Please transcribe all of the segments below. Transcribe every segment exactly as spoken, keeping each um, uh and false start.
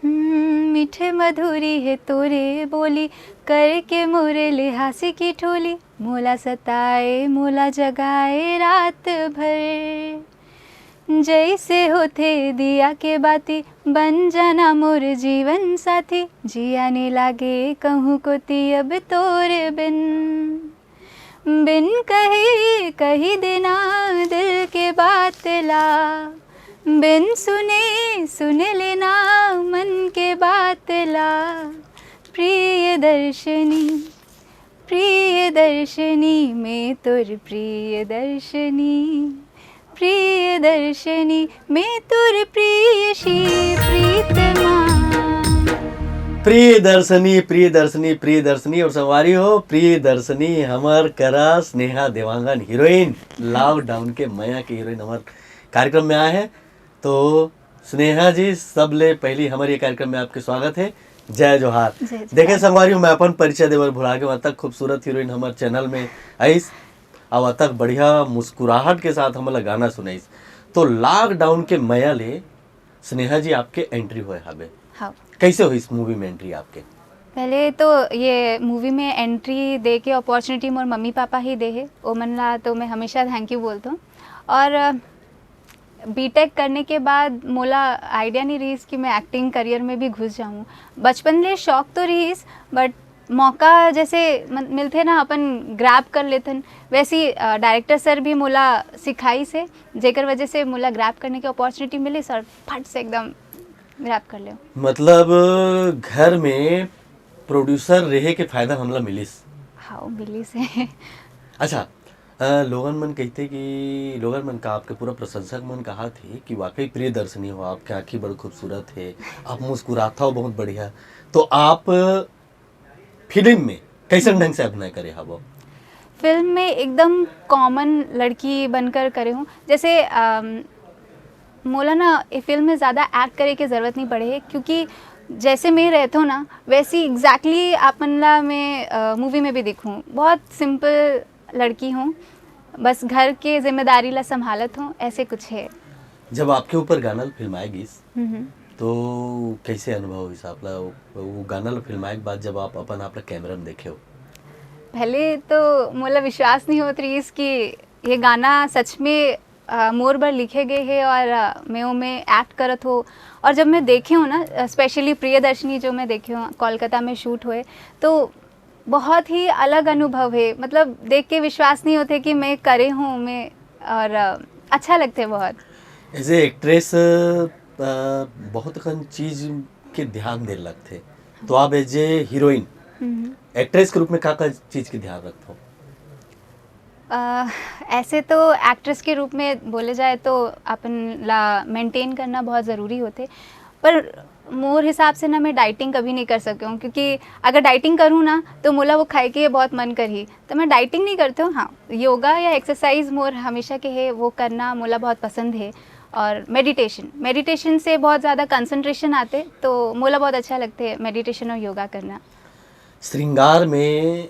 हम्म, मीठे मधुरी है तोरे बोली, करके मोरे ले हासी की ठोली, मोला सताए मोला जगाए रात भर। जैसे होथे दिया के बाती, बन जाना मोर जीवन साथी, जिया ने लागे कहूँ कोती अब तोर बिन। बिन कहे कही देना दिल के बात ला, बिन सुने सुन लेना मन के बात ला। प्रिय दर्शनी, प्रिय दर्शनी, मैं तोर प्रिय दर्शनी, प्रिय दर्शनी, मैं तोर प्रियसी प्रीतमा। प्रिय दर्शनी, प्रिय दर्शनी, प्रिय दर्शनी। और संगवारी हो, प्रिय दर्शनी हमर करा स्नेहा देवांगन, हीरोइन, लॉकडाउन के मया के हीरोइन हमर कार्यक्रम में आए हैं। तो स्नेहा जी, सबले पहली हमर ये कार्यक्रम में आपके स्वागत है। जय जोहार। जय जोहार। देखे संगवारी हो, मैं अपन परिचय देवल भुला के, वहाँ तक खूबसूरत हीरोइन हमर चैनल में आइस, अब तक बढ़िया मुस्कुराहट के साथ हमला गाना सुनाइस। तो लॉकडाउन के मया ले स्नेहा जी आपके एंट्री होए हवे। हाँ। कैसे हुई इस मूवी में एंट्री आपके? पहले तो ये मूवी में एंट्री दे के अपॉर्चुनिटी मोर मम्मी पापा ही दे हे, ओमन ला तो मैं हमेशा थैंक यू बोलता हूँ। और बीटेक करने के बाद मोला आइडिया नहीं रहीस कि मैं एक्टिंग करियर में भी घुस जाऊँ। बचपन ले शौक तो रहीस, बट मौका जैसे मन- मिलथे ना, अपन ग्रैब कर लेथन। वैसे ही डायरेक्टर सर भी मोला सिखाइस हे, जेकर वजह से मोला ग्रैब करने की अपॉर्चुनिटी मिलीस और फट से एकदम ग्रैब कर लेव। मतलब घर में प्रोड्यूसर रहे के फायदा हमला मिलिस। हाँ, मिलीस हे। अच्छा, अ, लोगन मन कहते कि लोगन मन का आपके पूरा प्रशंसक मन कहा थे कि वाकई प्रिय दर्शनी हो, आपके आँखी बड़ खूबसूरत है, आप मुस्कुरात हो बहुत बढ़िया। तो आप फिल्म में कैसन ढंग से अभिनय करे हवो? फिल्म में एकदम कॉमन लड़की बनकर करे हूँ। जैसे अम, मोला ना ये फिल्म में ज़्यादा एक्ट करे के ज़रूरत नहीं पड़े है, क्योंकि जैसे मैं रहता हूँ ना, वैसे ही एग्जैक्टली आपन ला मैं मूवी में भी दिखूँ। बहुत सिंपल लड़की हूँ, बस घर के जिम्मेदारी ला संभालत हूँ, ऐसे कुछ है। जब आपके ऊपर गाना फिल्माए गिस, हम्म। तो कैसे अनुभव हुई आपला वो गाना ला फिल्माए के बाद, जब आप अपन आप ला कैमरा में देखे हो? पहले तो मोला विश्वास नहीं होत रहीस कि ये गाना सच में अ, मोर बर लिखे गए हे और अ, मैं ओमे एक्ट करत हो। और जब मैं देखे हूँ ना, स्पेशली प्रियदर्शनी जो मैं देखे हूँ कोलकाता में शूट हुए, तो बहुत ही अलग अनुभव है। मतलब देख के विश्वास नहीं होते कि मैं करे हूँ मैं, और अ, अच्छा लगते बहुत। एज ए एक्ट्रेस बहुत अकन चीज के ध्यान दे लगथे, तो आप एज ए हीरोइन, एक्ट्रेस के रूप में का का चीज के ध्यान रखते हो? अ, ऐसे तो एक्ट्रेस के रूप में बोले जाए तो अपन ला मेंटेन करना बहुत ज़रूरी होते, पर मोर हिसाब से ना मैं डाइटिंग कभी नहीं कर सके हूँ, क्योंकि अगर डाइटिंग करूँ ना तो मोला वो खाए के बहुत मन करही, तो मैं डाइटिंग नहीं करती हूँ। हाँ, योगा या एक्सरसाइज मोर हमेशा के है, वो करना मोला बहुत पसंद है। और मेडिटेशन, मेडिटेशन से बहुत ज़्यादा कंसंट्रेशन आते, तो मोला बहुत अच्छा लगते है मेडिटेशन और योगा करना। श्रृंगार में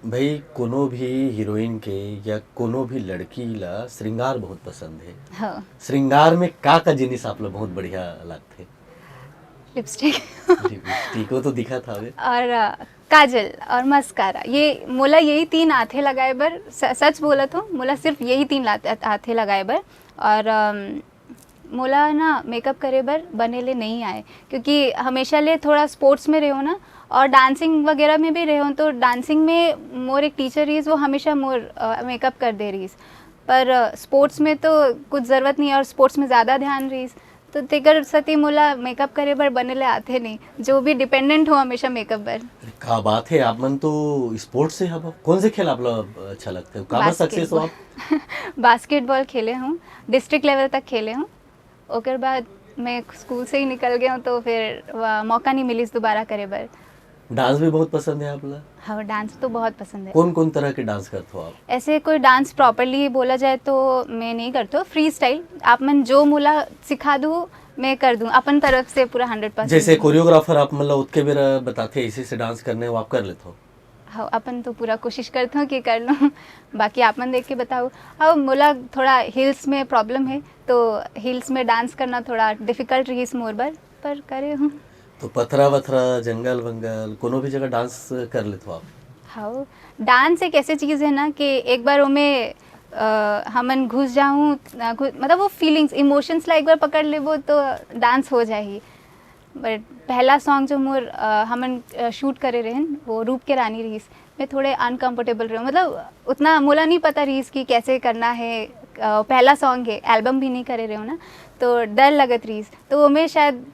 भाई कोनो भी हीरोइन के या कोनो भी लड़की ला श्रृंगार बहुत पसंद है। हाँ। श्रृंगार में का का जिनिस आप ला बहुत बढ़िया लगथे? लिपस्टिक। लिपस्टिक वो तो दिखा था। और अ, काजल और मस्कारा, ये मोला यही तीन आथे लगाए बर। स-, सच बोलत हूँ, मोला सिर्फ यही तीन लात- आथे लगाए बर। और अम, मोला ना मेकअप करे बर बने ले नहीं आए, क्योंकि हमेशा ले थोड़ा स्पोर्ट्स में रहे हो ना, और डांसिंग वगैरह में भी रहे हो, तो डांसिंग में मोर एक टीचर रहीस, वो हमेशा मोर अ, मेकअप कर दे रहीस। पर अ, स्पोर्ट्स में तो कुछ ज़रूरत नहीं है और स्पोर्ट्स में ज़्यादा ध्यान रहीस, तो तेकर सेती मोला मेकअप करे बर बने ले आथे नहीं, जो भी डिपेंडेंट हो हमेशा मेकअप बर। का बात है, आप मन तो स्पोर्ट्स से हव। कौन से खेल आप ला अच्छा लगता है, काबर सक्सेस हो आप? बास्केटबॉल खेले हूँ, डिस्ट्रिक्ट लेवल तक खेले हूँ। ओकर बाद मैं स्कूल से ही निकल गया हूँ, तो फिर वा- मौका नहीं मिलिस दोबारा करे बर। डांस भी बहुत पसंद है आप ला? हाँ, डांस तो बहुत पसंद है। कौन कौन तरह के डांस करते हो आप? ऐसे कोई डांस प्रॉपरली बोला जाए तो मैं नहीं करती हूँ। फ्री स्टाइल आप मन जो मोला सिखा दो, मैं कर दूँ अपन तरफ से पूरा हंड्रेड परसेंट। जैसे कोरियोग्राफर आप मतलब उतके बेरा बताते हैं, इसी से डांस करने, वो आप कर लेते हो? हाँ, अपन तो पूरा कोशिश करते हो कि कर लूँ। बाकी आप मन देख के बताओ। अब मोला थोड़ा हील्स में प्रॉब्लम है, तो हील्स में डांस करना थोड़ा डिफिकल्ट रहीस मोर बर। पर करे हूँ। तो पथरा वथरा, जंगल वंगल, कोनो भी जगह डांस कर लेथो आप? हाँ, डांस एक ऐसी चीज़ है ना कि एक बार ओमे अ, हमन घुस जाहूँ, अ, घु- मतलब वो फीलिंग्स, इमोशंस ला एक बार पकड़ लेबो तो डांस हो जाही। बट पहला सॉन्ग जो मोर अ, हमन शूट करे रहन, वो रूप के रानी रहीस। मैं थोड़े अनकंफर्टेबल रहूँ, मतलब उतना मोला नहीं पता रहीस कि कैसे करना है। अ, पहला सॉन्ग है, एल्बम भी नहीं करे रहूँ ना, तो डर लगत रहीस। तो वो मैं शायद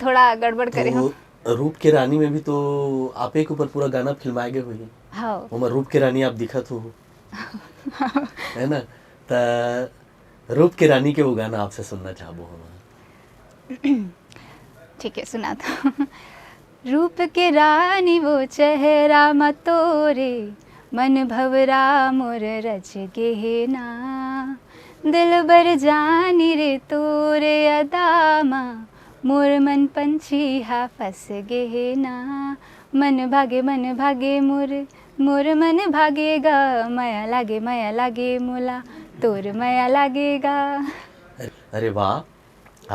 थोड़ा गड़बड़ करे हूँ। तो रूप के रानी में भी तो आप एक ऊपर पूरा गाना फिल्माए गए हुई है। हाँ। ओमा रूप के रानी आप दिखत हो, है ना? त रूप के रानी के वो गाना आपसे सुनना चाहबो हम। ठीक है, सुना दो। रूप के रानी वो चेहरा मा तोरे, मन भवरा मोर रच गे हे ना। दिलबर जानी रे तोरे अदा मा, मोर मन पंछी हा फंस गे हे ना। मन भागे, मन भागे मोर, मोर मन भागे गा। मया लागे, मया लागे मोला, तोर मया लागे गा। अरे वाह,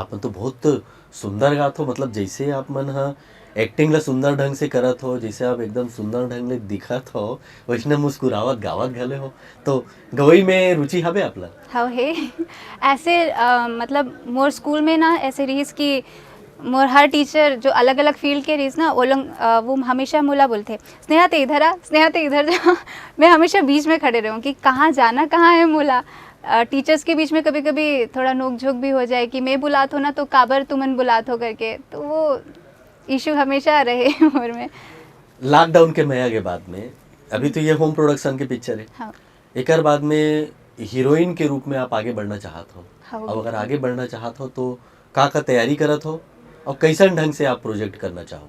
आप मन तो बहुत सुंदर गात हो। मतलब जैसे आप मन ह एक्टिंग ला सुंदर ढंग से करत हो, जैसे आप एकदम सुंदर ढंग ले दिखत हो, वैसने मुस्कुरावत गावत घले हो, तो गवई में रुचि हवे आप ला? हाँ हे। ऐसे अ, मतलब मोर स्कूल में ना ऐसे रहीस कि मोर हर टीचर जो अलग अलग फील्ड के रहीस ना, वो लोग अ, वो हमेशा मोला बोलथे, "स्नेहा ते इधर आ, स्नेहा ते इधर जा।" मैं हमेशा बीच में खड़े रहूँ कि कहाँ जाना, कहाँ है मोला। टीचर्स के बीच में कभी कभी थोड़ा नोक झोंक भी हो जाए कि मैं बुलात हो ना तो काबर तुमन बुलात हो करके, तो वो इशू हमेशा रहे मोर में। लॉकडाउन के मया के बाद में, अभी तो ये होम प्रोडक्शन के पिक्चर है, हाँ। एकर बाद में हीरोइन के रूप में आप आगे बढ़ना चाहत हो, हाँ। अब अगर आगे बढ़ना चाहत हो तो का का तैयारी करत हो और कैसन ढंग से आप प्रोजेक्ट करना चाहो?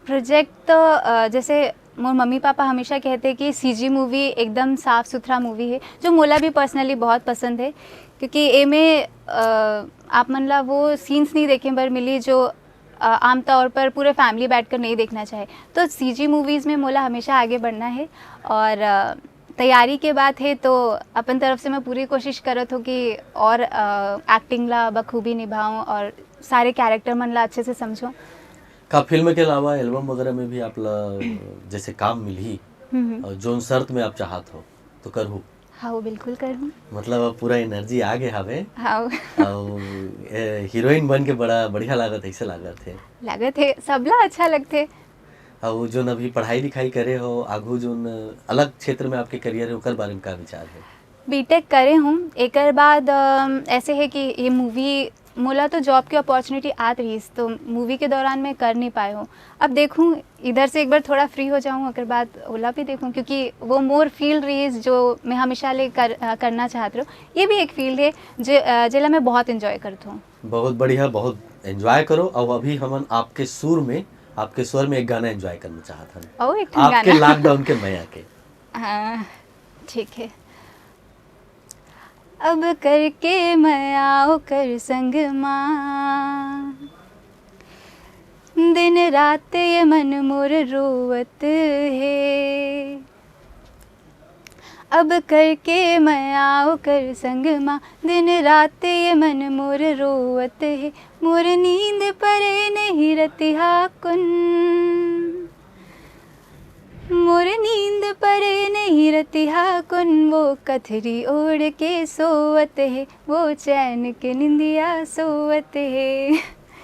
प्रोजेक्ट तो अ, जैसे मोर मम्मी पापा हमेशा कहते कि सीजी मूवी एकदम साफ सुथरा मूवी है, जो मोला भी पर्सनली बहुत पसंद है, क्योंकि एमे अ, आप मन ला वो सीन्स नहीं देखे बर मिली जो अ, आमतौर पर पूरे फैमिली बैठकर नहीं देखना चाहे। तो सीजी मूवीज़ में मोला हमेशा आगे बढ़ना है और अ, तैयारी के बात है तो अपन तरफ से मैं पूरी कोशिश करत हूँ कि और एक्टिंग ला बखूबी निभाऊँ और सारे कैरेक्टर मन ला अच्छे से समझूँ। का फिल्म के अलावा एल्बम वगैरह में भी आप ला जैसे काम मिलही और जोन शर्त में आप चाहत हो तो करहू? हाँ, वो बिल्कुल करहूँ। मतलब अब पूरा एनर्जी आ गए हवे। हाँ। और हीरोइन बन के बड़ा बढ़िया लागत, ऐसे लागत है। लागत है, सबला अच्छा लगते। और जो अभी पढ़ाई लिखाई करे हो, आगू जो अलग क्षेत्र में आपके करियर है, ओकर बारे में का विचार है? बीटेक करे हूँ, एकर बाद अम, ऐसे है कि ये मूवी मोला तो जॉब की अपॉर्चुनिटी आत रहीस, तो मूवी के दौरान मैं कर नहीं पाए हूँ। अब देखूँ, इधर से एक बार थोड़ा फ्री हो जाऊँ, ओकर बाद ओला भी देखूँ, क्योंकि वो मोर फील्ड रहीस जो मैं हमेशा ले कर, अ, करना चाहत रहूँ। ये भी एक फील्ड है जे, अ, जेला मैं बहुत एंजॉय करत हूँ। बहुत बढ़िया, बहुत एंजॉय करो। और अभी हमन आपके सुर में, आपके स्वर में एक गाना एंजॉय करना चाहत हन। और एक ठन आपके गाना। लॉकडाउन के मया के। हाँ, ठीक है। अब करके मया ओकर संग मा, दिन रात ये मन मोर रोवत हे। अब करके मया ओकर संग मा, दिन रात ये मन मोर रोवत हे। मोर नींद परे नहीं रतिहा कुन, मोर नींद परे नहीं रतिहा कुन, वो कथरी ओढ़ के सोवत हे, वो चैन के निंदिया सोवत हे।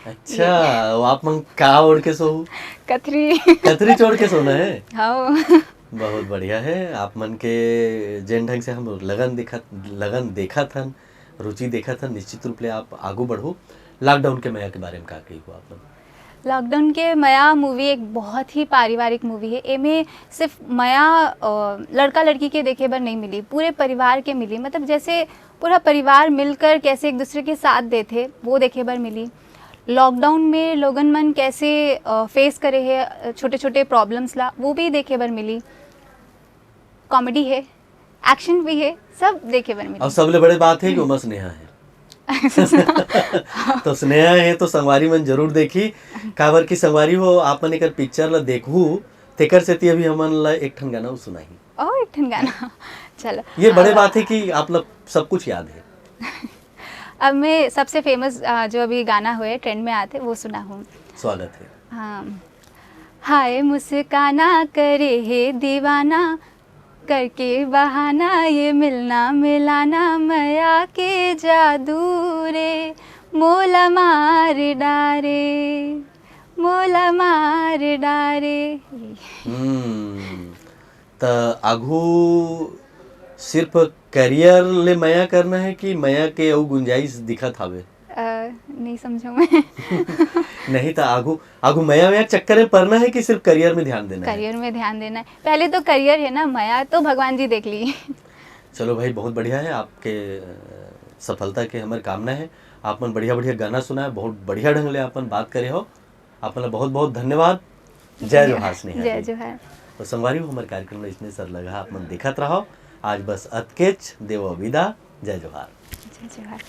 अच्छा, वो आप मन का ओढ़ के सोहू? कथरी। कथरी चोड़ के सोना है। हाँ। बहुत बढ़िया है। आप मन के जेन ढंग से हम लगन दिखत, लगन देखत हन, रुचि देखत हन, निश्चित रूप ले आप आगू बढ़ो। लॉकडाउन के मया के बारे में का कही हो आप मन? लॉकडाउन के मया मूवी एक बहुत ही पारिवारिक मूवी है। एमे सिर्फ मया अ, लड़का लड़की के देखे बर नहीं मिली, पूरे परिवार के मिली। मतलब जैसे पूरा परिवार मिलकर कैसे एक दूसरे के साथ देथे, वो देखे बर मिली। लॉकडाउन में लोगन मन कैसे फेस करे है छोटे छोटे प्रॉब्लम्स ला, वो भी देखे बर मिली। कॉमेडी है, एक्शन भी है, सब देखे बर मिली। और सबले बड़े बात है कि ओमा स्नेहा है। तो स्नेहा है तो संगवारी मन जरूर देखी, काबर कि संगवारी हो, आप मन एकर पिक्चर ला देखहू, तेकर सेती अभी हमन ला एक ठन गाना सुनाही। ओ, एक ठन गाना। चलो। ये बड़े बात है कि आप ला सब कुछ याद है। अब मैं सबसे फेमस जो अभी गाना हुए ट्रेंड में आते, वो सुनाहूँ। स्वागत है। हाँ। हाय मुस्काना करे हे दीवाना, करके बहाना ये मिलना मिलाना, मया के जादू रे, मोला मार डारे, मोला मार डारे। हम्म, त आघू सिर्फ करियर ले मया करना है कि मया के अउ गुंजाइश दिखत हावे? अ, नहीं समझो मैं। नहीं, त आघू आघू मया मया चक्कर में पड़ना है कि सिर्फ करियर में ध्यान देना है? करियर में ध्यान देना है। पहले तो करियर है ना, मया तो भगवान जी देख ली। चलो भाई, बहुत बढ़िया है, आपके अ, सफलता के हमर कामना है। आप मन बढ़िया बढ़िया गाना सुनाए, बहुत बढ़िया ढंग ले अपन बात करे हो। आप मन ला बहुत बहुत धन्यवाद। जय जोहार स्नेहा जय जी। जोहार। तो संगवारी हो, हमर कार्यक्रम में इसने सर लगा, आप मन देखत रहो। आज बस अतकेच, देवो विदा। जय जोहार। जय जोहार।